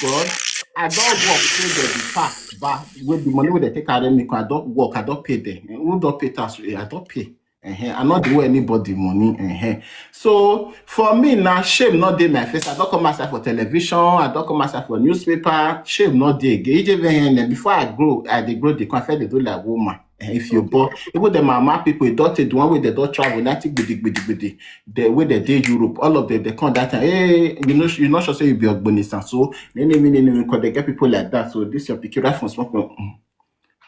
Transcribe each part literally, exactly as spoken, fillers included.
God, I don work pay dem the tax, but with the money wey dem take carry me come, I don work, I don pay them. Eh, who don pay tax? Eh, I don pay. Uh-huh. I no dey owe anybody money. Uh-huh. So for me now, shame no dey my face. I don come outside for television, I don come outside for newspaper. Shame no dey again. E just even before I grow, I dey grow the come, I first dey do like woman. Eh, if you born, even the mama people, e don take the one wey dem don travel, na take gbidi gbidi gbidi. The way dem dey Europe, all of them, dem come that time. Hey, you know, you no sure say you be Ogboni san. So, nene, nene, nene, 'cause dem get people like that. So this your pikin right from small. Mm.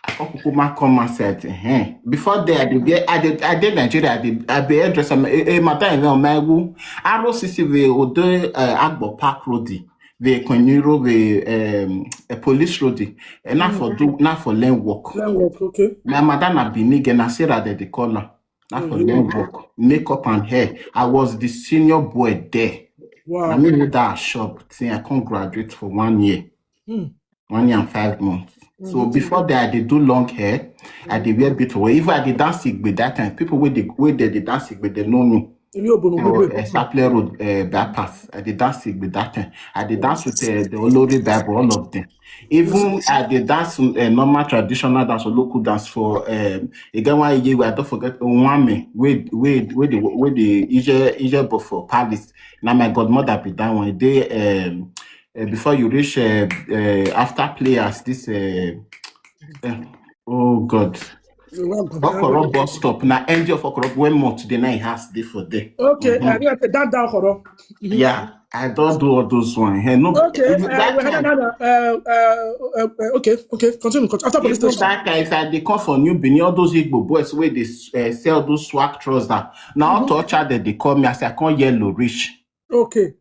I come kukuma come outside. Eh. Before there, I dey wear, I dey, I dey Nigeria, I dey, I be hairdresser. A, a madam even on my woo. R O C C we Odo, uh, Agbo Park Road, we Koniro, we, um, a police road. And not for do, not for land work. Land work, okay. My madam na Benin, na Sarah dem dey call her. Not for land work. Makeup and hair. I was the senior boy there. I Wow. mean, that shop, see, I can't graduate for one year. Hmm. One year and five months. So before that, I dey do long hair. I dey wear beat away. Even I dey dance igbe that time. People wey dey, wey dey, dey dance igbe, dem know me. Èmi ò bò mí Or gbogbo. uh, Sapler Road, uh, bypass. I dey dance igbe that time. I dey dance with uh, the Olori Bible, all of them. Even I dey dance uh, normal traditional dance or local dance for um, again one year where I don't forget Onwame, where where where the where the Ije Ije for Palace. Now my godmother be that one. They um, uh, before you reach uh, uh, after players, this uh, uh, oh God. Okoro bus stop. Now end of Okoro when month the night has day for day. Okay, I hear that down Okoro. Yeah, I don't do all those one. Hey, no, Okay, even uh, that we had time, another. Uh, uh, uh, uh, okay, okay, continue. Continue. After police even station. That time, if I dey come for New Benin, all those Igbo boys where they uh, sell those swag trousers. Now mm-hmm. Torture that they call me, I say I can't yellow rich. Okay.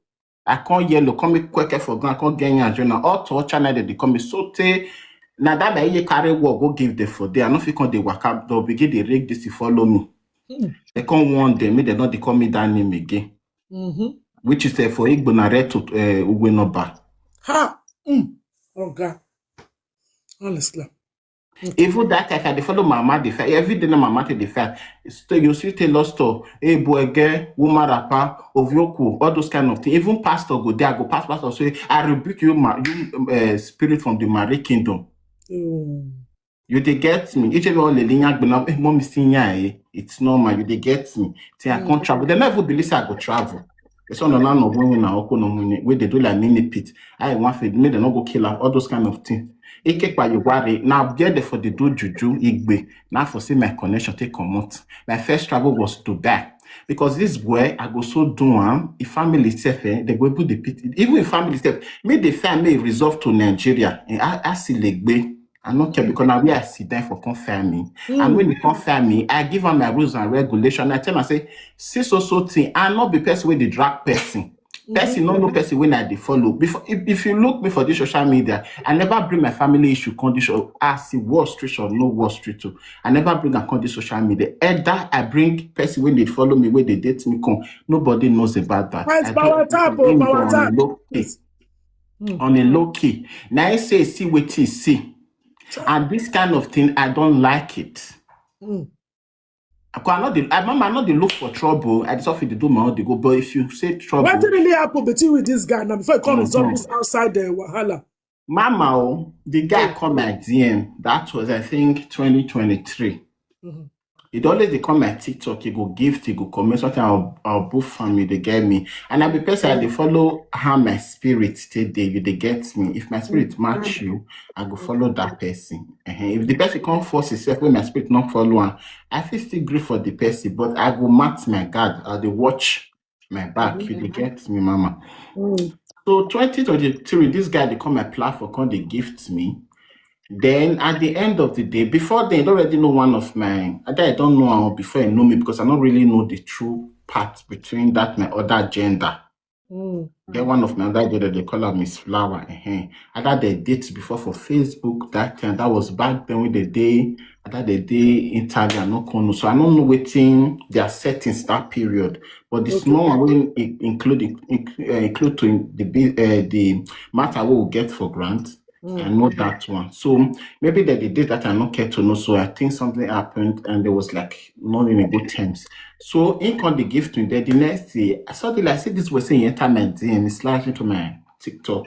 I can't yellow, come make quick for ground, I can't get any journal. All torture now that they call me so te. Now that my year carry work go give them for day. I no fit come dey waka, they'll begin dey rake this to follow me. Hmm. They can't warn them, make they not they call me that name again. Mm-hmm. Which is uh, for Igbo na red to uh, Ugwe number. Ha! Mm. Oh God. Honestly. Even that time, if I dey follow mama dey fight, every day na mama take dey fight. So you see tailor store, hey boy girl, woman rapper, ovioku, all those kind of things. Even pastor go there, go pass pastor say, I rebuke you, ma, you uh, spirit from the Mary kingdom. Mm. You dey get me? Each of all the linya gbona, eh, mommy senior, eh, it's normal. You dey get me? Say I can't travel. They never believe say I go travel. It's on the land of women now, Okonomuni, where they do like mini pit. I want to make them not go kill her, all those kind of things. Ike pa you worry. Now, get there for the do juju, Igbe. Now for see my connection take comot. My first travel was Dubai. Because this boy, I go so do am. If family self, eh, they go even the pit. Even if family self, me the family resolve to Nigeria. And I, I see Legbe. I no care because now where I sit down for confirm me. And when you confirm me, I give am my rules and regulation. I tell am say, see so so thing. I not be person wey dey drag person. Person no know person wey I dey follow. Before, if, if you look me for this social media, I never bring my family issue condition. I see Wall Street or no Wall Street too. I never bring am come this social media. Either I bring person wey dey follow me, wey dey date me come. Nobody knows about that. Where's I Power do Tap? Oh, everything Power on a Tap. low key. Mm. On a low key. Now I say, see what he see. And this kind of thing, I don't like it. Mm. I cannot, I, mama, I not dey look for trouble. I just often dey do my own dey go. But if you say trouble, What really happened between with this guy now before he come resolve Mhm. this outside the wahala? Mama, oh, the guy come my D M. That was, I think, twenty twenty-three. Mhm. It always they come my TikTok. He go gift, he go comment something. I'll, I'll boof from you. They get me, and I be person. I dey follow how my spirit stay there. You they get me. If my spirit match you, I go follow that person. Uh-huh. If the person come force himself when my spirit not follow am, I feel still agree for the person, but I go match my God. I dey watch my back. You dey get me, mama. Mm. So twenty twenty-three, this guy they come my platform, come they gift me. Then at the end of the day, before then, you already know one of my, I don't know how before you know me because I don't really know the true part between that my other gender. Mm. Then one of my other gender, they call her Miss Flower. Uh-huh. I had a date before for Facebook that time. That was back then with the day. I had a day interview. I no know. So I don't know waiting their settings that period. But the Okay. small one will in- include in- uh, include to the bi- uh, the matter we will get for grant. Mm. I know that one. So maybe that the day that I not care to know. So I think something happened and there was like not in a good terms. So in come the gift me. Then the next day, I saw the like see this was saying enter my D M, it's slide into my TikTok.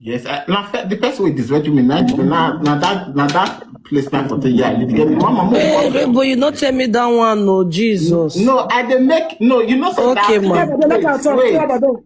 Yes, I, na fe- the person wey disrespect me na na na that na that place na for ten years. You get me? Mama, move. Hey, but you not tell me that one, no, Jesus. No, I dey make no. You know say Okay, that- ma. Yeah, but let her talk. Wait. Yeah, but don't.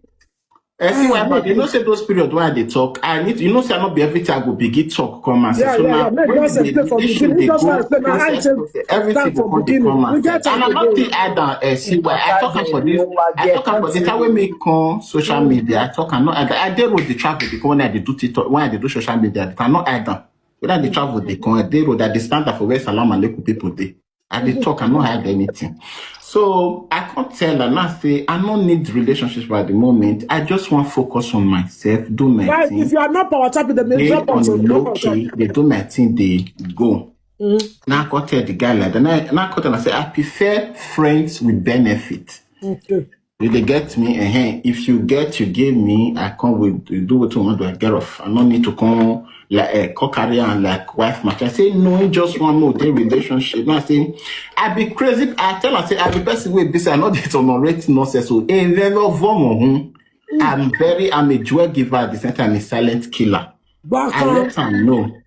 Eh, see why, but you know say those period where they talk, I need you know say I not be every time I go begin talk come and say Yeah, so yeah, now yeah. Make when just the explain for me. issue Give me dey just go, one explain. when I say say explain, everything start dey from come dey beginning. come We and say get and I am not again. think I don eh, see why I talk am for this I talk am for the time wey me come social media I talk am not I, I dey road dey travel dey come when I dey do TikTok when I dey do social media I cannot hide am when I dey travel dey come I dey road I dey stand up for where salam alaikum people dey I dey talk I no hide anything so I come tell her now say I no need relationship at the moment I just wan focus on myself do my But thing if you are not power tapping, then they dey drop on out. the So low drop out. key dey do my thing dey go Mm, now I come tell the guy like that now I- now I come tell am say I prefer friends with benefit okay. you dey get me uh if you get you give me I come with you do wetin you wan do I get off I no need to come like uh, come carry am like wife matter I say no he just wan know the relationship now I say I be crazy I tell am say I be person wey be say I no dey tolerate nonsense o e very ọvọ wọn hun I'm very I'm a joy giver at the same time a silent killer I Back on. let am know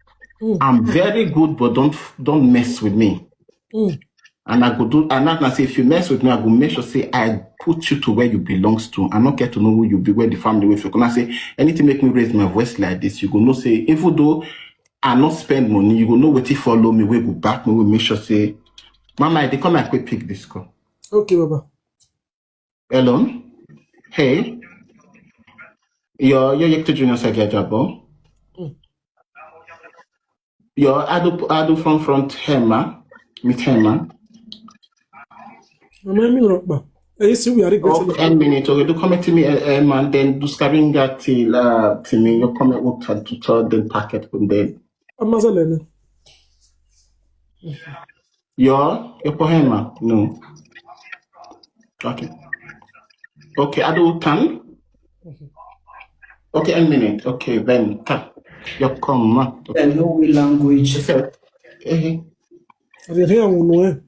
I'm very good but don't don't mess with me Mm. and I go do and I say if you mess with me I go make sure say I put you to where you belongs to I not get to know who you be where the family wey you come I say anything make me raise my voice like this you go know say even though I not spend money you go know wetin follow me wey go back me wey make sure say mama I dey come I quick pick this call Okay, Baba. Hello. Hey. Yo, yo, yek to junior sagi ajabo. Yo, adu adu from front hema. Mit hema. I'm a mirror. Are you see we are Oh, regretting? N minute. Okay, do come to me, eh, eh, man. Then do scaringa till uh, to me. You come and work to to then packet from then. I'm not selling. Yo, yo, po hema. No. Okay. Okay, adu tan. Okay, a minute. Okay, then tan. Yo, come, ma. They know we language. So, eh, I dey hear you know.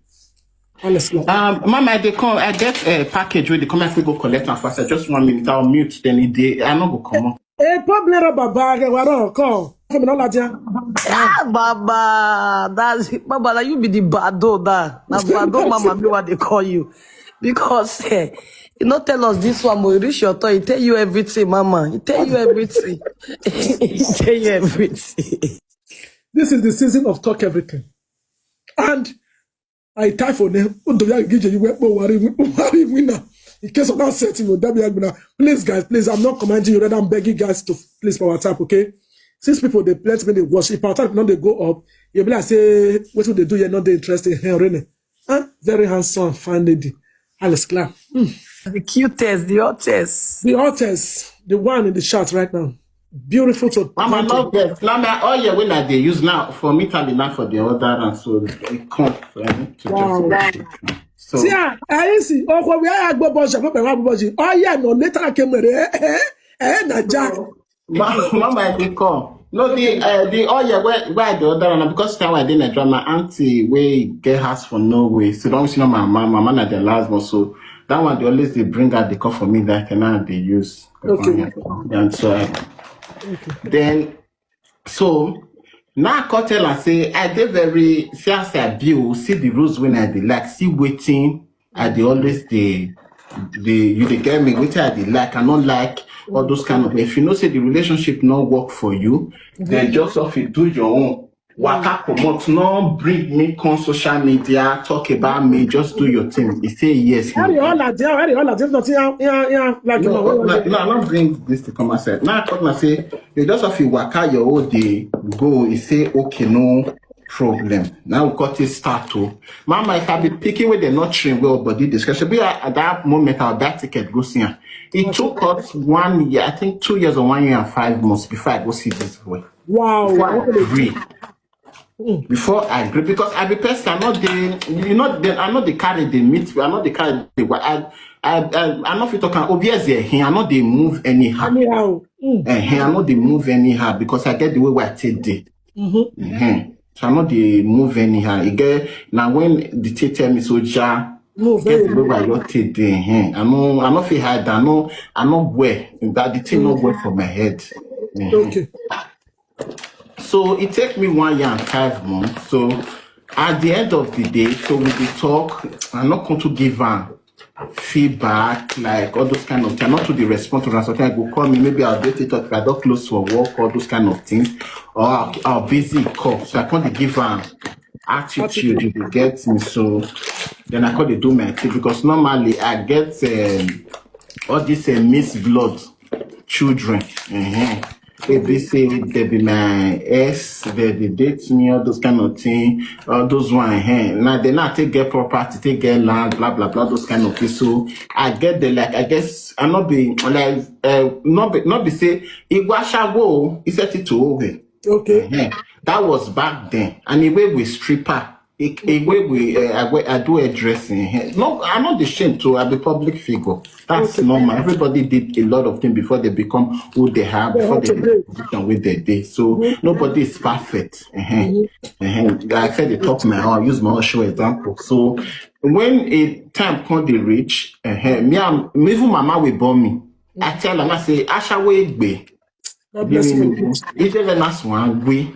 Honestly. um, mama, they come. I get a package where they come. If we go collect and fast, I just one minute. I'll mute. Then it dey. I no go come up. Eh, pop me rubber bag. Eh, waro, come. Come in all that. Ah, Baba, that's Baba. Now you be the bado that. Now bado mama be what they call you, because eh, you not tell us this one. But you reach your turn. He tell you everything, mama. He tell you everything. He tell you everything. This is the season of talk everything. I type for them. Odoya Gije, you went for worry, worry winner. In case of that setting, will that be a winner? Please, guys, please, I'm not commanding you, rather, I'm begging guys to please power tap, okay? Since people they plenty when they watch, if power tap not they go up, you'll be like, say, what would they do? You're not interested in her, really. Huh? Very handsome and fine lady. Alles klar. Hmm. The cutest, the hottest. The hottest, the one in the chat right now. Beautiful to Mama, not that. Now, my all year when I they use now for me, tell the man for the other, and so it come for me to Wow. just. So, See, ah, I see. Oh, we are go boss, I'm not going to boss. Oh, yeah, no, later I came with it. Eh, eh, eh, Naja. Ma- Mama, they come. No, the uh, the all year where where the other one because time I didn't drama auntie we get house for no way. So don't see no my mama, mama na the last one. So that one they always they bring out the call for me that can now they use. Okay. And so I, then so now I call tell her say I dey very see as I be o, see the rules when I dey like, see waiting I dey always dey dey you dey get me wetin I dey like, I no like all those kind of if you know say the relationship no work for you, then just off it do your own. Waka comot, no bring me come social media talk about me, just do your thing. He say yes. Harry Hola, there, Harry Hola, there's nothing, yeah, yeah, yeah, like, you No, know, no, no, I don't bring this to come outside. Now I talk and say you just have to waka your whole day go. He say okay, no problem. Now we got it start to mama. If I be picking with the not train well body discussion, be at, at that moment I'll buy ticket go see him. It took us one year, I think two years or one year and five months before I go see this boy. wow. Before I agree, before I agree, because I be person, I not the, you know, the, I not the carry the meat, I not the carry the. I, I, I, I not fit talk. Obviously, here I not they move anyhow. Anyhow. Mm. Eh, I not they move anyhow because I get the way where I take day. Mm-hmm. Eh, so I not they move anyhow. You get now when the thing tell me so, ja, Move get the very way where I not take day. Eh, I know, I not feel hard. I know, I not wear that the thing not work for my head. Eh. Okay. So it take me one year and five months. So at the end of the day, so we dey talk. I'm not going to give am feedback, like all those kind of things. Not to the response to sometimes go call me. Maybe I'll get it up if I don't close for work, all those kind of things, or I'll, I'll busy call. So I can't give am attitude. You dey get me. So then I call dey do my thing because normally I get um, all this uh, mixed blood children. Uh-huh. They be say they be my ex, they dey date me, all those kind of thing, all those one. Eh. Now they not take get property, take get land, blah blah blah, those kind of things. So I get the like, I guess I not be like uh, not be not be say Igwashawo, he said it to over. Okay. Eh. That was back then, and the way we stripper. It, it way we uh, I, wear- I do a dressing. Eh. No, I'm not ashamed to. I be public figure. That's Okay. Normal. Everybody did a lot of things before they become who they have, They before have they to be in be. the position where they did. So nobody is perfect. Uh-huh. Uh-huh. I said they talk my own, use my own show example. So when a time come they reach, uh-huh, me, I'm, even mama will born me. I tell them, I say, Asha way be. God bless you. If they not one way.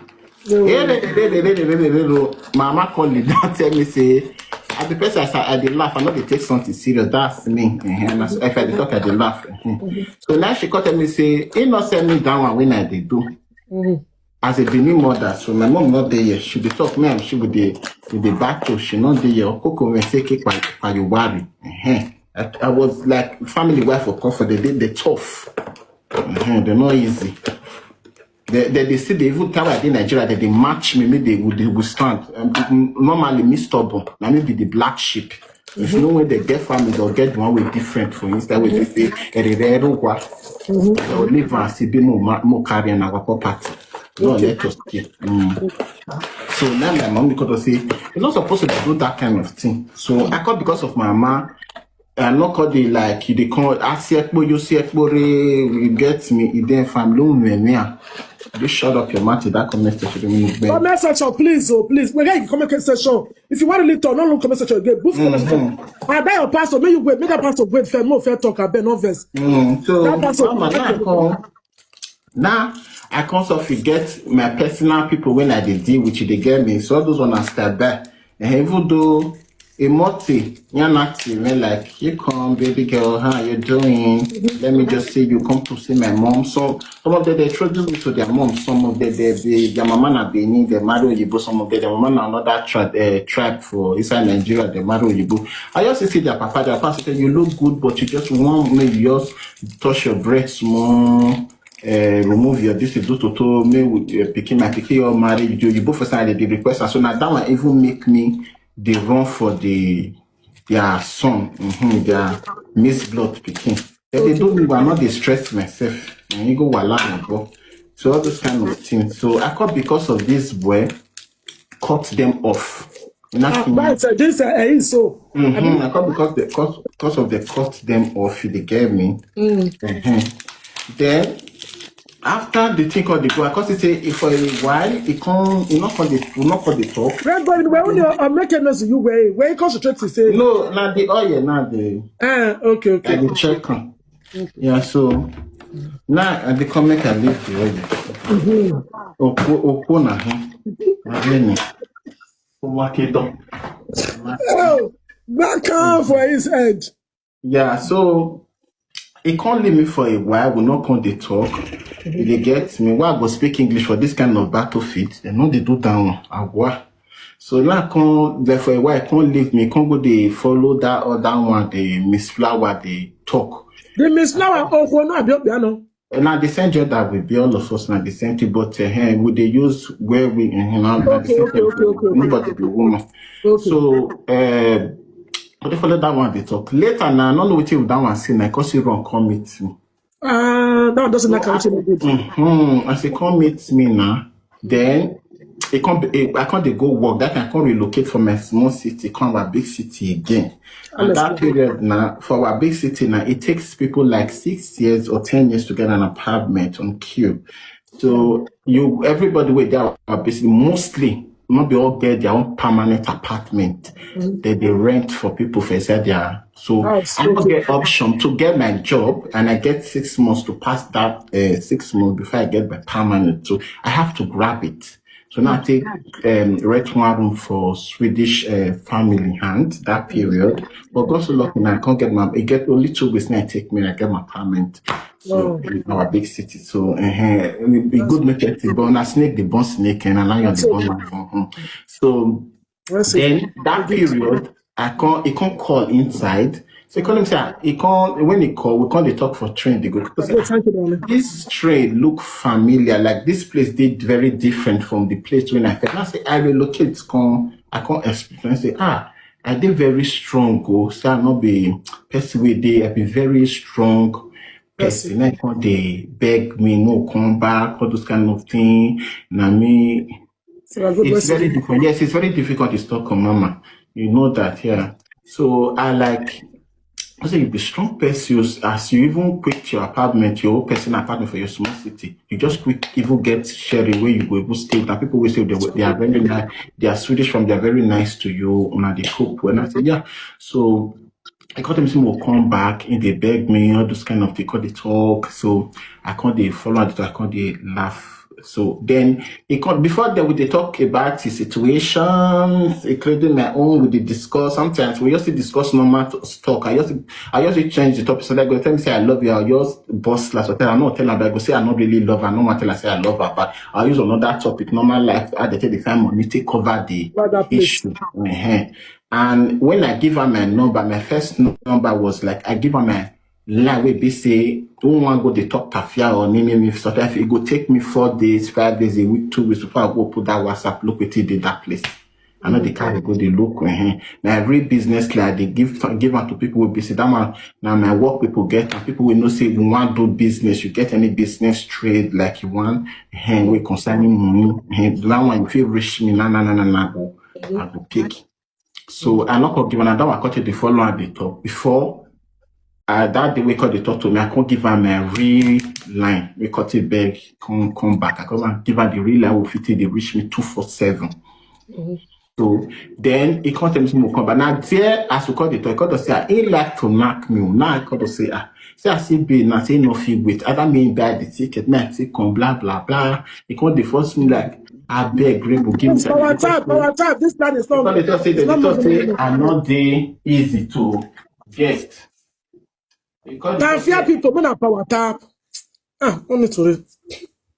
No. Hey, hey, hey, hey, hey, hey, hey, hey, hey, hey. Mama call me down, tell me say, at the person I, I dey laugh, I know they take something serious. That's me. Eh, and as- if I dey talk, I dey laugh. Eh. So now she call tell me say, he not send me down one when I dey do. Mm. As a Benin mother, so my mom not there yet. She be talk me and she would dey with the back to she not there yet. Koko me say keep by you worry. Eh. I, I was like family wife of comfort. They did the tough. Eh, they're not easy. They, they, they see the even time I did Nigeria that they match me, me they would they would stand. Um, n- normally, me stubborn. Now me be the black sheep. If no way they get family, they'll get one way different for instance. With they say, "Erere wa." They'll live and see be more ma- more carry and our property. No, let us stay. Mm. So now my mom because say it's not supposed to do that kind of thing. So I call because of my mama. I not call they like you. They call Asiekpo, you see Ekpore, you get me. You then family me me. Just shut up your mouth in that comment section. When you beg. Comment section, please, oh, please. We're getting comment section. If you want to leave talk, no look comment section again. Book comment section. I buy your pastor. May you wait. Make that pastor wait. Fair, no fair talk. I bet no verse. Mm, so That pastor- mama, now I come. Now I come so forget my personal people when I dey deal with you, they get me. So all those one I step back. And even though Emoti, Nyanati, me like, you come, baby girl, how you doing? Let me just say you come to see my mom. So some of them, they introduce me to their mom. Some of them, they, they, their mama na Benin, they marry Oyibo. Some of them, their mama na another tribe, uh, tribe for inside Nigeria, they marry Oyibo. I just see their papa, their papa say, you look good, but you just want me, you just touch your breast more. Uh, remove your this is do toto me with your pikin, my pikin, your marriage, you, you both first time they request. So now that one even make me they run for the their son, mm-hmm, their miss blood pikin. If they do me, I'm not dey stress myself. And you go wala and go. So all those kind of things. So I call because of this boy, cut them off. Ah, but uh, this uh, is so. Mm-hmm. I call because the because, because of the cut them off, they gave me. Mm-hmm. Then after the thing called the go, I call it say if for a while it come, you not call the you not call the talk. Red boy, where you are making us you way? Where you concentrate to say? No, not the oil, not the. Ah, okay, okay. I dey check am. Yeah, so now I dey come make I leave the oil. Okwo okwo na him. Na him ni. Owakedo. Oh, back on for his head. Yeah, so he can't leave me for a while. We not come dey talk. If they get me, why I go speak English for this kind of battlefield? They know they do that one. Agwa. So now come there for a while, can't leave me, can't go they follow that other one, the Miss Flower, they talk. The Miss Flower, oh, no, I don't know. And now the same job that we be all of us now the same thing, but uh, hey, we they use where we uh, you know, na the Okay, same okay, thing. Okay, okay, okay. Nobody be woman. Okay. So uh, but they follow that one they talk. Later now, I don't know what you that one see now, cause you run come meet me. Uh, that doesn't matter what you did. Mm-hmm. As he come meet me now, then he come. He, I can't they go work. That I can't relocate from my small city, come our big city again. And that period now for our big city now, it takes people like six years or ten years to get an apartment on queue. So you everybody with their basically mostly not be all get their own permanent apartment that they rent for people for inside their so That's I so don't good. Get option to get my job and I get six months to pass that uh, six months before I get my permanent. So I have to grab it. So now I take um, rent one room for Swedish uh, family hand that period. But God so lucky now I can't get my it get only two weeks now I take me and I get my apartment. So Wow. In our big city. So uh, it good make it but na snake the born snake and a lion the born lion. Mhm. So That's it. Then that period, I can't it can't call inside. So he call him say he can't when he call, we can't they talk for train they go. He say, Okay, thank you, darling. This train look familiar. Like this place did very different from the place when I felt. I say I relocate come I can't explain. I say ah I did very strong go. So I not be person with day I be very strong person. I can't they beg me no come back all those kind of thing. Na me So I go it's bless very you. Difficult. Yes, it's very difficult to talk on mama. You know that, yeah. So I like I say you be strong person as you even quit your apartment, your own personal apartment for your small city. You just quit even get sharing where you go even stay. And people will say they, they are very nice, they are Swedish from they are very nice to you. Una they cope when I say, yeah. So I call them some will come back and they beg me, all those kind of they call the talk. So I can't they follow and I can't they laugh. So then it called before that we they talk about the situations, including my own, we they discuss. Sometimes we just discuss normal t- talk. I just I just change the topic. So they go tell me say I love you. I just boss last hotel. I not tell her, I go say I not really love her. No one tell her say I love her, but I'll use another topic, normal life. I they take the time money to cover the What that place? Issue. Uh-huh. And when I give her my number, my first number was like I give her my line wey be say who wan go dey talk tafia or name me sometimes e go take me four days, five days, a week, two weeks before I go put that WhatsApp look wetin dey that place. I no dey carry go dey look. Uh-huh. Na every business like I dey give give am to people wey be say that man na my work people get and people wey know say you wan do business, you get any business trade like you wan uh, wey concerning money, uh, that one you fit reach me na na na na na go I go pick. So I no come give am that one. I come take the follow am dey talk before. Uh, that day wey come dey talk to me, I come give am my real line. We come take beg, come come back. I come and give am the real line. We fit take dey reach me two four seven. So then he come tell me say mo come back. Now there as we come dey talk, he come to say ah, he like to knack me. Now I come to say ah, say I see babe now say no fit wait. Either me buy the ticket, me I take come blah blah blah. He come dey force me like Abeg, Rainbow, give me Power tap, power tap. This plan is not. Because they talk say It's they not talk moving say anymore. I no dey easy to get. Because they Now talk fear say people, when I power tap. Ah, only to read.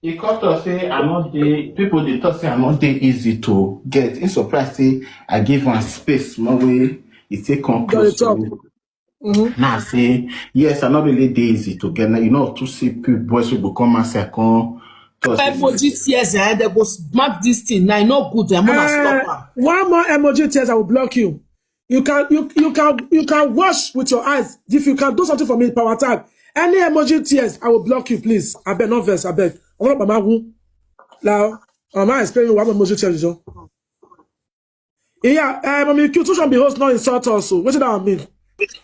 e come talk say I no dey. People dey talk say I no dey easy to get. He surprise say I give am space small way e take come Don't close to talk. me. Mm-hmm. Now say yes, I no really dey easy to get. Now you know to see people boys wey go come and say I come talk say Emoji tears, eh? They go mark this thing. Now, e no good. I'm gonna Uh, stop her. One more emoji tears, I will block you. You can you you can you can wash with your eyes. If you can do something for me, power tap. Any emoji tears, I will block you, please. I beg, no verse, I beg. I'm not Mama Wu. Now, am I explaining what emoji tears is? Yeah, uh, Mommy Q, too shall be host, not insult us. So what did that mean?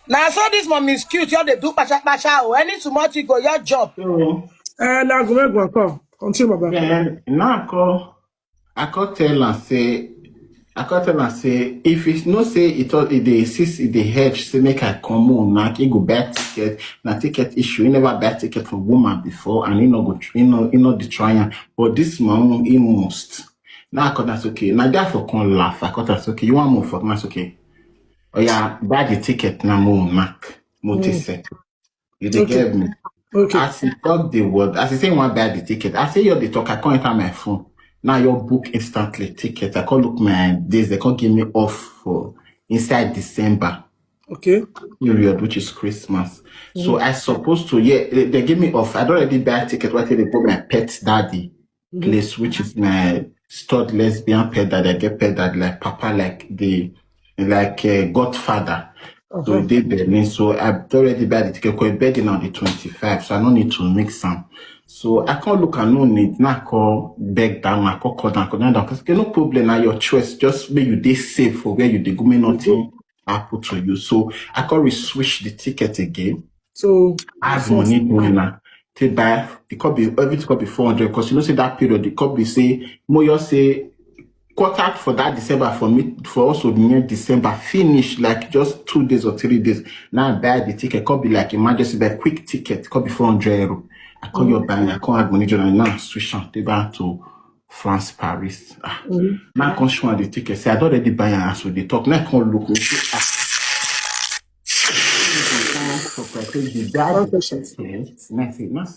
Now, so this mom is cute. You have to do pasha pasha. Oh, any small thing go your job. So Uh, now go make one call. Continue, Baba. then now I call I come tell am say I come tell am say if you know say it all it dey insist it dey hedge say make I come home na he go buy ticket na ticket issue he never buy ticket for woman before and he no go tr- he no he no dey try am but this man he must now I come that's okay na there for come laugh I come that's okay you wan move for that's okay oya buy the ticket na mo knack mo take settle you dey Okay. get me Okay. as he talk the word as he say he wan buy the ticket I say you dey talk I come enter my phone now your book instantly ticket I come look my days they come give me off for inside December Okay. period which is Christmas so I supposed to yeah they, they give me off I don already buy ticket wey I take dey go my pet daddy place which is my stud lesbian pet daddy I get pet daddy like papa like the like uh, godfather so e dey Benin so I don already buy the ticket because e birthday na on the twenty-five so I no need to mix am so I come look I no need na I come beg that one I come call down call down cause no problem na your choice just make you dey safe for where you dey go make nothing happen to you so I come re-switch the ticket again So add money join am take buy e come be everything come be four hundred because you know say that period e come be say moyo say quarter for that December for me for us to near December finish like just two days or three days now I buy the ticket come be like emergency buy quick ticket come be four hundred euro I call your bank I come add money join am now switch am take back to France Paris ah now I come show am the ticket say I don already buy am as we dey talk now I come look me say ah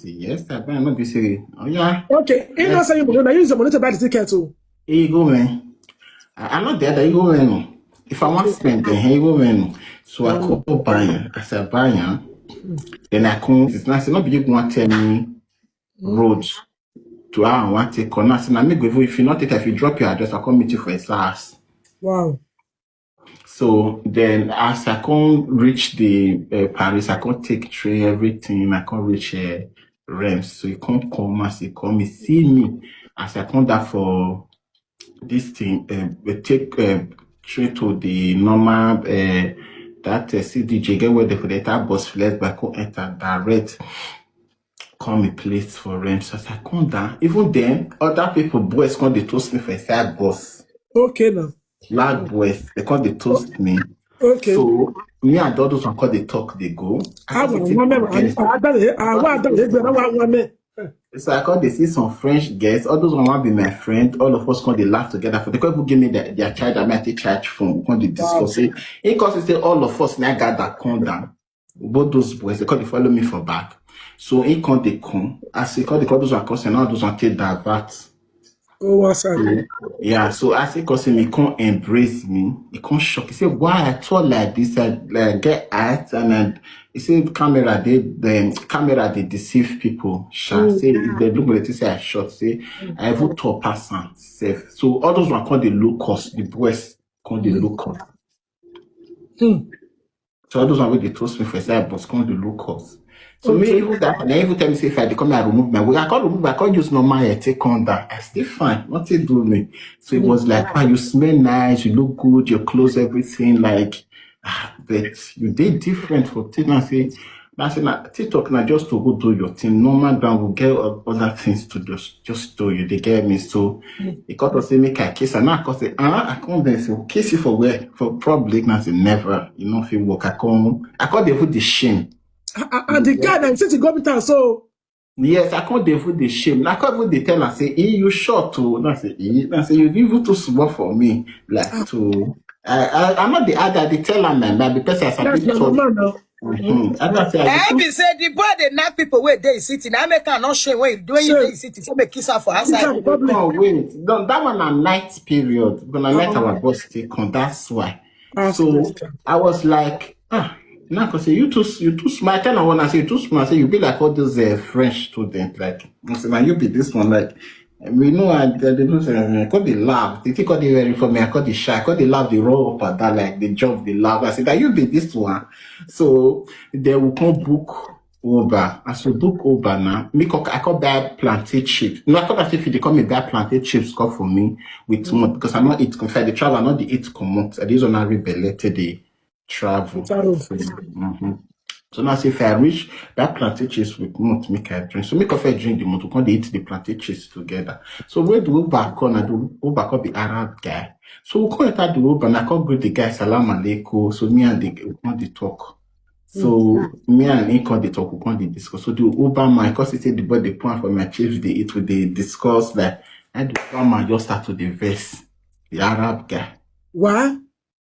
Yes, I buy not this area. Oh yeah. Okay, he not say you money. Now use your money to buy the ticket too. Here you go, man. I, I'm not there. That you go, man. If I want spend, then here you go, man. So I go buy it. As I buy it, then I come. It's not say not be you want tell me road to how I want to come. Now say now me go even if you not take if you drop your address, I come meet you for a S A R S. Wow. So then as I come reach the uh, Paris, I come take train, everything. I come reach uh, Reims. So he come come as he come, he see me as I come down for this thing. Uh, we take uh, train to the normal uh, that uh, C D J get where they for the entire bus flex, but I come enter direct. Come a place for Reims. As I come down, even then, other people boys come they toast me for inside bus. Okay now. Loud boys, they come they toast me. Okay. So me and others one call they talk, they go. I I don't want think one member. against- I don't. I want. I don't. I want one man. So I call they see some French girls. All those one want be my friend. All of us come they laugh together. For they come even give me their, their child. I might take charge phone. Come they discuss it. He come say all of us now gather come down. Both those boys they come they follow me for back. So he come they come. As he come they call those one come say now those one take divert. Oh, what's up? Yeah, so as he come see me, he come embrace me. He come shock. He say, "Why I tall like this? I like, get height." And then he say, "Camera, they the camera, they deceive people." Sha say if they look like this, say I short. Say I even tall pass am safe. So all those one come they look us. The boys come they look us. Hmm. So all those one wey dey toast me for inside bus come dey look us. So me even that they even tell me say if I dey come here, I remove my wig. I can't remove, I can't use normal hair, take on that. I still fine, nothing do me. So it was like, ah, you smell nice, you look good, your clothes, everything. Like, ah, but you did different for thing. I say, I say, na TikTok na just to go do your thing. Normal down, we get o- other things to just just do. You dey get me? So he come to say make I kiss, and I come say, ah, I come there say kiss you for where? For public? And I say never. You know if you walk, I come, I come there with the shame. And the guy that since he got me down, so Yes, I can't even the shame. I can't even dey tell and say, "Eh, you short too." No, say, "Eh," no, say, "You even too small for me." Like, to, I, I, I'm not the other, they tell her, man, but because I said, "That's not normal now. Mm-hmm." I don't say, I be say the boy dey knack people wey dey city. Now make am not shame when you do when you dey city. So make kiss her for outside. No, wait. No, that one a night period. When I let our boss take on, that's why. So I was like, "Ah, now I say you too, you too smart." I tell her when I say you too smart, I say you be like all those uh, French students. Like, I say, "Now you be this one." Like, we know I they don't say, "I call the laugh." They think all the very for me. I call the shy. I call the laugh. They roll up and down like the job. They laugh. I said, "That you be this one." So they will come book Uber. As we book Uber now, me co- I could buy plantain chips. No, I could have if they come and buy plantain chips come for me with month because I'm not eat. In fact, the travel not the eat come month. I just on a rebel today travel. So, mhm. So now see if I reach that plantain chips with month make I drink. So make coffee drink the month. We come dey eat the plantain chips together. So where do Uber come? I do Uber come be Arab guy. So we come enter the Uber and I come greet the guy salam alaikum. So me and the we come dey talk. So me and him come dey talk, we come dey discuss. So the Uber man, cause he say the boy dey plan for my chips, they eat, we dey discuss like and the Uber man just start to dey vex the Arab guy. Why?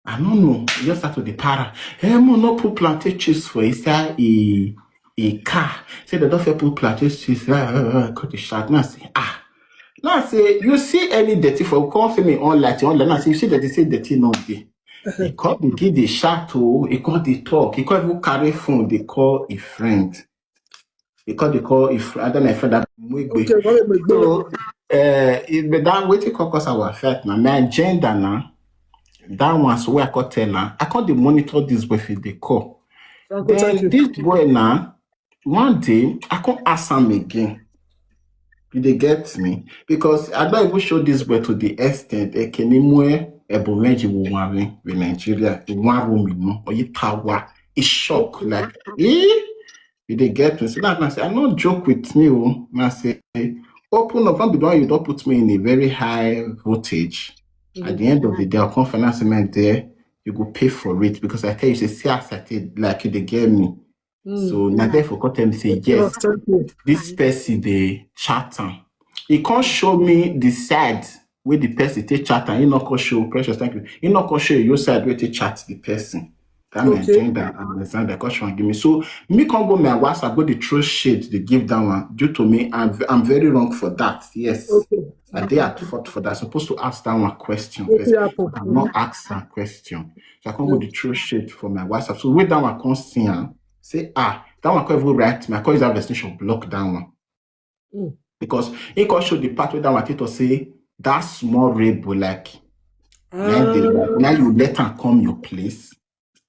I don't know. He just start to the para. Hey, mo no put plantain chips for inside a a car. Say they don't fit put plantain chips. Ah, ah, ah, cut the shot. Now I say, ah. Now I say, you see any dirty for come see me on light, on light. Now I say, you see that they say dirty not there. He come begin the shot oh, he come the talk, he come even carry phone, they call a friend. He come they call a friend, I don't know if that Mwegbe. Okay, what am I doing? So uh, it, but that waiting call cause our fight now. My agenda now, that one so where I could tell now. I call the monitor this boy if they call. Uncle, thank Then you. This boy now, one day I come ask him again. You dey get me? Because I don't even show this boy to the extent Ekenimwe Ebomeji Wumari with Nigeria in one room, you know, or you tower. It's shock like, eh? You dey get me? So that man say, I don't joke with me. Oh. Man say, open up and be the one you don't put me in a very high voltage. At the end of the day, I'll come finance man there. You go pay for it because I tell you, say, see, as I tell, like you dey get me. So now therefore come tell me say yes, Thank you. This person dey chat am. He can't show me the side where the person take chat am. He not go show precious. Thank you. He not go show your side where they chat the person. That my Okay. Agenda and Alexander question give me. So me can't go my WhatsApp go the throw shade they give that one due to me. I'm I'm very wrong for that. Yes. Okay. I dey at fault for that. Supposed to ask that one question What first. Happen? I'm not ask that question. So I can't go the throw shade for my WhatsApp. So wait that one come see am. Say ah, that one can't even write me. I call his destination block that one. Mm. Because he can show the part where that one Tito say that small rebel like now, they, Ah. Now you let am come your place.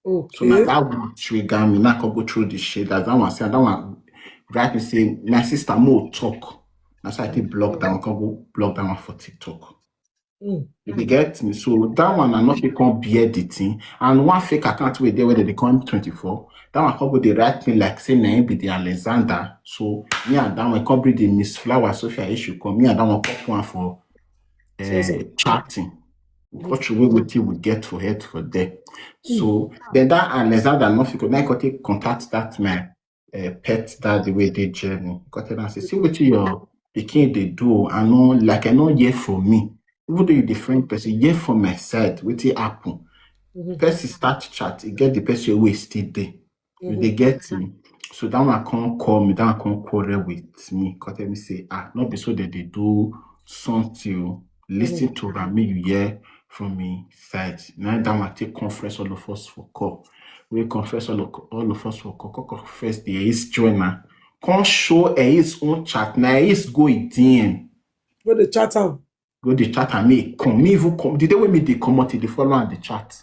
So now Okay. That would trigger me. Now I can go through the shit. That's that one say that one write me say my sister more talk. That's why I take block that one. Can go block that one for TikTok. Mm. If you get me, so that one I not fit come bear the thing. And one fake account wey dey where they call him twenty-four. That one come go dey write me like say na him be the Alexander. So me and that one come bring the Miss Flower Sophia issue come. Me and that one come one for uh, chatting. What should we wetin we get for head for there? So then that Alexander not fit now go take contact that man, uh, pet that the way they journey. Go tell am say, see what your pikin dey do. I know, like I know hear from me. Even though you different person, hear from my side, what it happen. Person start chat, you get the person wey still dey. You dey get me. So that one can't call me, that one can't quarrel with me. Come tell me say, ah, not be so that they do something. Listen to am, make you hear from me side. Now that one take conference all of us for call. We conference all of, all of us for call. Call, call first the ace joiner. Can't show his own chat. Now his go in D M. Go the chat am. Go the chat and me come. Me even come. The day when me they come out, they follow and the chat.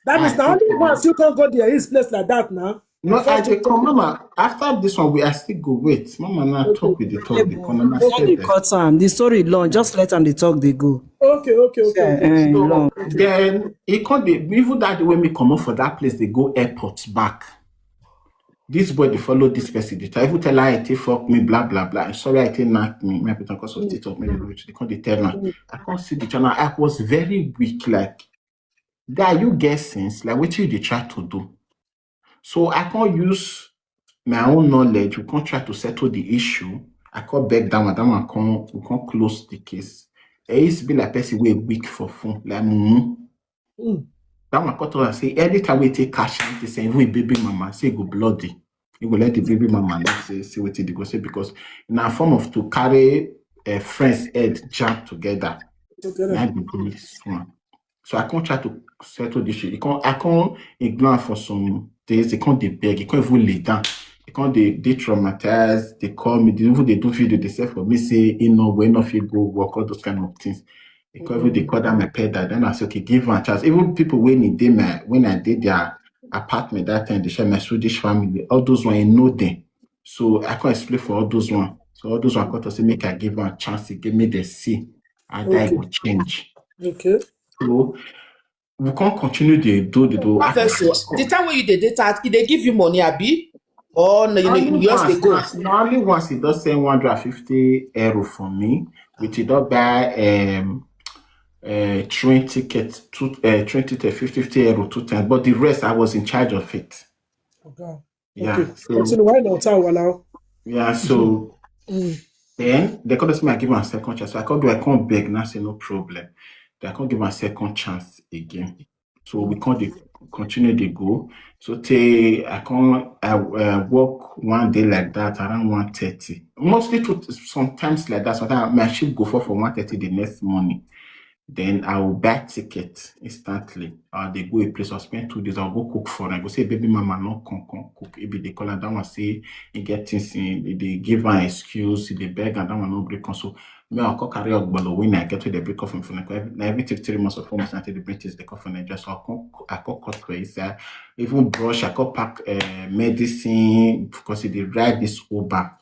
That means I now think only once you can't go there his place like that now. No, I First dey you come, Mama. After this one, we I still go wait. Mama, now Okay. Talk with the talk. The corner, Don't dey cut am. The story long. Just let am dey talk dey go. Okay, okay, okay. Yeah, okay. Eh, So long. Then he can't be even that the way me come up for that place, they go airport back. This boy they follow this person. They try even tell her I take fuck me, blah blah blah. Sorry, I take knock me. Maybe because of TikTok, maybe they can't they tell her. I can't see the channel. I was very weak. Like, guy, you get sense. Like, what you they try to do? So I can't use my own knowledge, we come try to settle the issue. I come beg that one, that one come, we come close the case. It used to be like person wey weak for phone, like mumu. Mm. That one come talk am say anytime we take cash, he say even baby mama say e go bloody. He go let the baby mama know say see wetin dey go say because na form of to carry uh, friends head jam together. Together. Na be this one. So I come try to settle this shit. He come, I come ignore am for some days. He come dey beg. He come even lay down. He come dey dey traumatized. They call me. They even dey do video. They say for me say he no go, he no fit go work. All those kind of things. He come even dey call down my pedal. Then I say okay, give am a chance. Even people when he dey my when I dey their apartment that time, they share my Swedish family. All those one, he know them. So I come explain for all those one. So all those one come talk say make I give am a chance. He give me the see. I die Okay. go change. Okay. So we can't continue the do the do. Professor, the time when you dey date out, e dey give you money, abi? Or no, you, Only you just dey once, go? once, na only once he just send one hundred and fifty euro for me, which he don buy um uh, train ticket, two, uh, train ticket, fifty, fifty euro two times. But the rest, I was in charge of it. Okay. Yeah. Okay. So Continue. Why not? Wow, now. yeah. So Mm. then they come to me, I give him a second chance. So I can't do. I can't beg. Now say no problem. Then I can't give him a second chance again. So we can't dey- continue the go. So till I can't. I uh, work one day like that around one thirty. Mostly to sometimes like that. Sometimes my shift go for for one thirty the next morning. Then I will buy ticket instantly. Uh, they go a place. I'll spend two days. I'll go cook for. I go say baby mama no come come cook. If they call her that one say he get things in, they give her excuse. They beg and that one no break. So me, I'll call carry out bolo when I get to the break off from phone. Every take three months or four months until the break is the coffin. I just I'll come, I call cut for it. Uh, even brush, I call pack uh, medicine because they ride this Uber.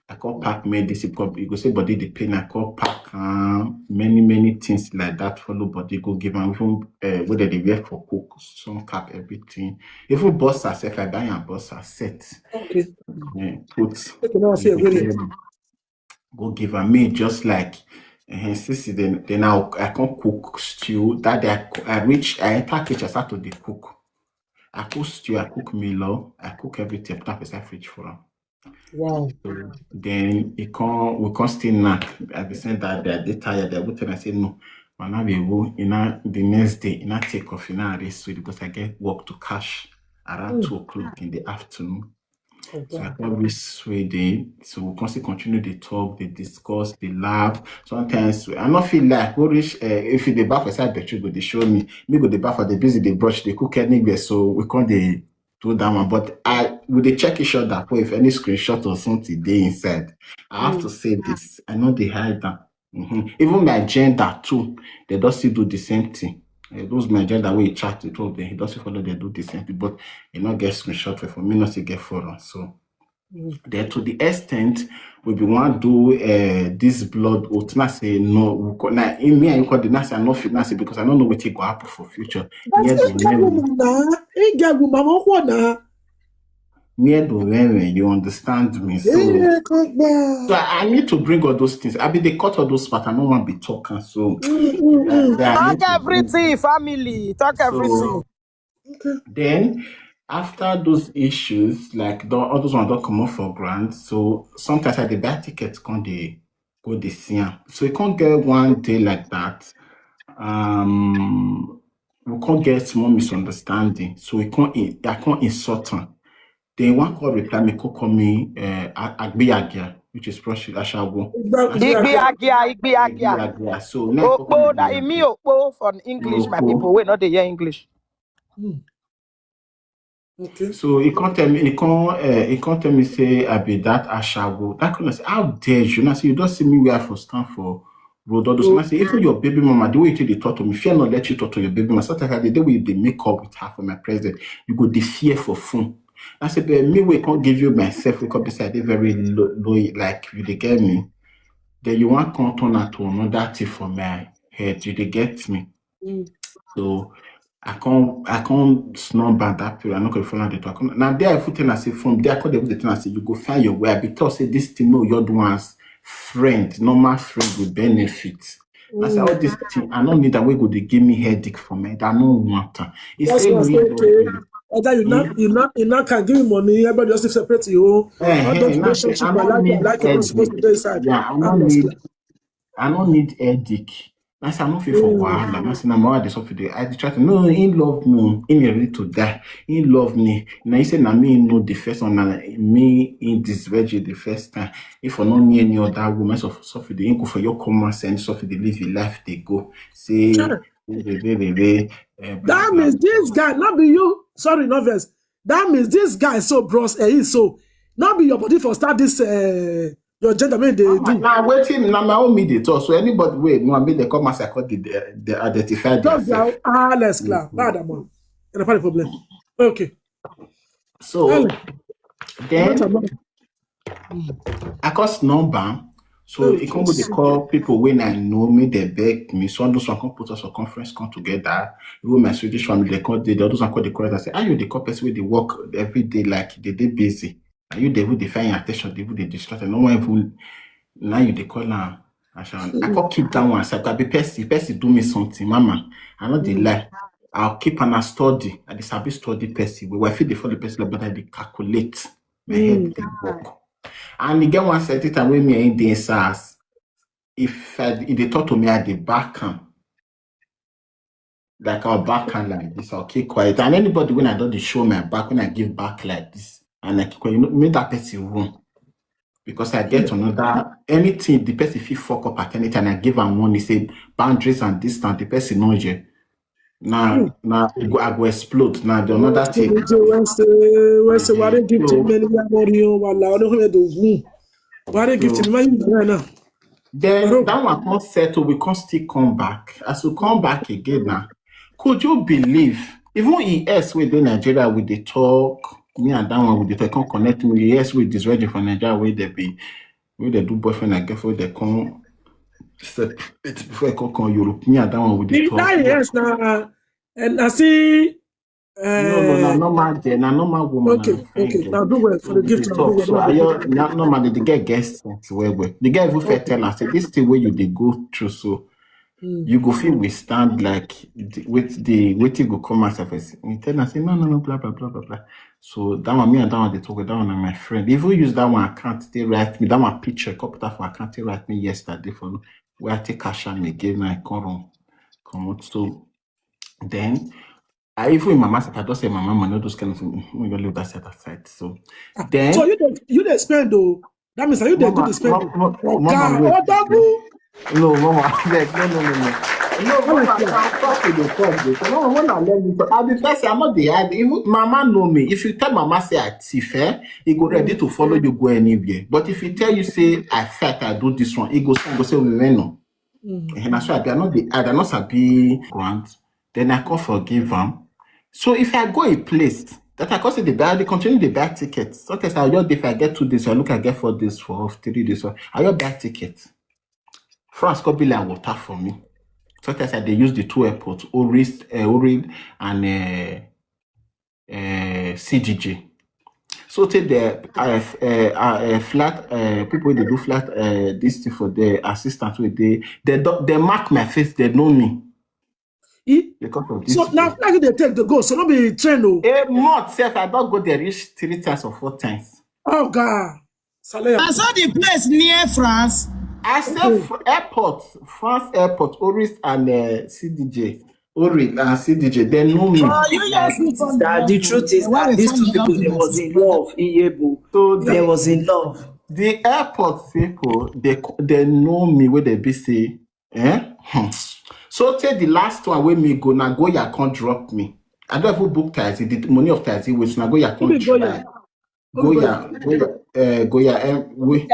I call pack medicine because you go say body the pain. I call pack um, many many things like that. Follow body go give am even uh, whether they wear for cook, sun cap, everything. Even boss herself, I buy am boss her set. Okay. Uh, put Okay. Now I say go really. give am. Go give am me just like uh, since then then I I can't cook stew. That day I, coo- I reach I enter kitchen I start to dey cook. I cook stew, I cook milo, I cook everything. Put am for inside fridge for am. Wow. Then he come we come still knack. I be saying that day I dey tired. I go tell am say no. But now we go. You know the next day, you know take off, you know rest sweet because I get work to cash around Mm. two o'clock in the afternoon. So I Okay. come reach sweet day. So we come still continue the talk, the discuss, the laugh. Sometimes I not feel like go reach uh, if you dey bath for side bedroom, go dey show me. Me go dey bath for the busy, the brush, they cook anywhere. So we come dey do that one. But I we dey check each other for if any screenshot or something dey inside. I have Mm. to say this. I know they hide them. Mhm. Even my gender too, they don't still do the same thing. Eh, Those my gender wey chat the two of them, he doesn't follow they do the same thing. But you not get screenshot for, for me not to get follow. So Mm. then to the extent we be want do uh, this blood oath. Now say no, we co- now in me and you call the now say I no fit now say because I don't know what it go happen for future. But Near he the get memory, woman now. He get woman. What now? near the memory, you understand me. So Yeah, come back. so I, I need to bring all those things. I be they cut all those parts. I don't want to be talking. So Mm, mm, that, mm. that I Talk need to bring everything, family. Talk everything. So Okay. then after those issues, like the, all those ones don't come up for grant. So sometimes I dey buy tickets, come they go the see am. So you can't get one day like that. Um, we can't get small misunderstanding. So we can't in- I can't insult him. Then one call reply me, call call me uh, A- Agbiyagia, which is prostitute Ashawo. Igba- That's Igbe Igba- agia, igbe agia. Agbiyagia. So now call Okpo, me that e mean Agbiyagia. okpo for English, my Okpo. people. We not dey hear English. Mm. Okay. So he can't tell me, he can't, uh, he can't tell me say I be that Ashawo. That kind of say, how dare you? Now say you don't see me where I for stand for road. All those. And I say, even your baby mama, the way you take dey talk to me, fear not let you talk to your baby mama. Sometimes the day we they make up with her for my president, you go the fear for phone. I said, but me we can't give you myself. We come beside it very low, low, like you they get me. Then you want come turn out to another thing for my head. You they get me. Mm. So I can't I can't snub at that period. I not gonna follow the talk. Now there I put in I say from there I call the thing I say you go find your way. I be told say this thing no your do once friend, normal friend with benefit. I say all Mm. this thing I don't need that way go they give me headache for me. I don't want am. He That's say what I no, say. you Okay. don't. Either you not, you not, you not can give him money, everybody just separate you. All those relationship, I like, I like, you're not supposed to be inside. Yeah, I don't need, I don't need headache. That's I don't feel for wahala. That's na my dey suffer. I dey try to no, he love me. He ready to die. He love me. Now he say na me know the first one. Na me in this virgin the first time. If I no need any other woman, so suffer the go for your common sense, suffer the live your life they go. Say that means this guy, not be you. Sorry, no verse. That means this guy so bros, eh, he so not be your body for start this uh, your gentleman they do. Now waiting, now my own me they talk. So anybody wait, no, I mean they come as I call the the identify. Just ah, let's clear. Bad amount. And a problem. Okay. So then I cost number. So it come with the call people when I know me, they beg me. So those one come put us a conference come together. You my Swedish family, they call they those one call the call. I say, are you the call person with the work every day like they they busy? Are you the who they find attention? They who they distract? No one even now you they call now. I shall I can't keep that one. So I be person, person do me something, mama. I not the lie. I'll keep and I study. I just have study person. We will feed the follow person, but I they calculate. My head they work. And again, one certain time when me in the S A S, if I, if they talk to me at the back camp, like I'll back hand like this, I'll keep quiet. And anybody when I don't show my back, when I give back like this, and I keep quiet, you know, make that person room. Because I get another anything the person feel fuck up at any time. I give am money, say boundaries and distance. The person know you. Now, now I go, I go explode. Now the another thing. When say, when say, why they give too many money? Oh, wala, I don't know the who. Why they give too many now? Then that one can't settle. We can't still come back. As we come back again now, could you believe? Even E S with the Nigeria with the talk, me and that one with the talk can't connect me. E S with this ready for Nigeria where they be, where they do boyfriend and girlfriend, they can't separate before I come come Europe. Me and that one with the talk. Yes, now, and I see. No, no, na normal girl, na normal woman. Okay, okay. Now do well for the gift. So I not normally the girl gets well, well. The girl even fair tell us this thing where you they go through so. You go feel withstand like with the waiting go come as a person. You tell us say no, no, no, blah blah blah blah blah. So that one, me and that one they talk with that one and my friend. Even use that one account they write me that one picture copy that for account they write me yesterday for where I take cash and again I come on, come out. So then I even in my master I just say my mama know those kind of things. We don't leave that set aside. So then so you don't you don't spend though. That means that you don't do the spend. No, mama, beg, no, no, no, no. No, mama, talk to the talk. No, when I let me talk, I be person. I'm not the I even mama know me. If you tell mama say I thief, eh, he go ready to follow you go anywhere. But if he tell you say I fight, I do this one, he go say, go say we went no. And that's why I be not the I not sabi grant. Then I can't forgive him. So if I go a place that I can't say the buy, they continue the buy tickets. Sometimes I just if I get two days, I look I get four days for three days. So I just buy tickets. France could be like water for me. Sometimes I they use the two airports, Oris, uh, Orin and uh, uh, C D J. So take the uh, uh, uh, flat uh, people they do flat uh, this thing for the assistant with they they do, they mark my face, they know me. E? Because of this. So now flag they take the go, so not be train o. A month self, I don't go there reach three times or four times. Oh God. I saw the place near France. I say airport, France airport, Oris and uh, C D J. Orin and C D J, they know me. Oh, you guys That the truth is that these two people, there was in love, Iyebo. So There was in love. The airport people, they they know me where they be say, eh? So take the last one where me go now, go ya can't drop me. I don't even book taxi, the money of taxi which now go ya can't try. Goya, Goya, uh, Goya, um, we,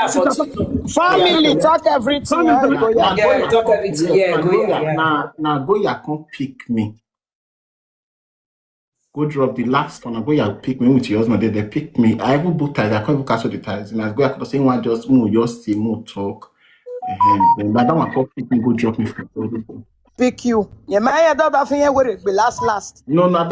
Family talk everything. Yeah, talk everything. Yeah, Goya. Now, now Goya can't pick me. Go drop the last one. Goya pick me with your husband. They, they pick me. I even book ties. I can't even cancel the ties. And I go. I could say one just move, just see, move, talk. And then that one come pick me. Go drop me for everything. Pick you. Yeah, my daughter finger will be last last. No, no, I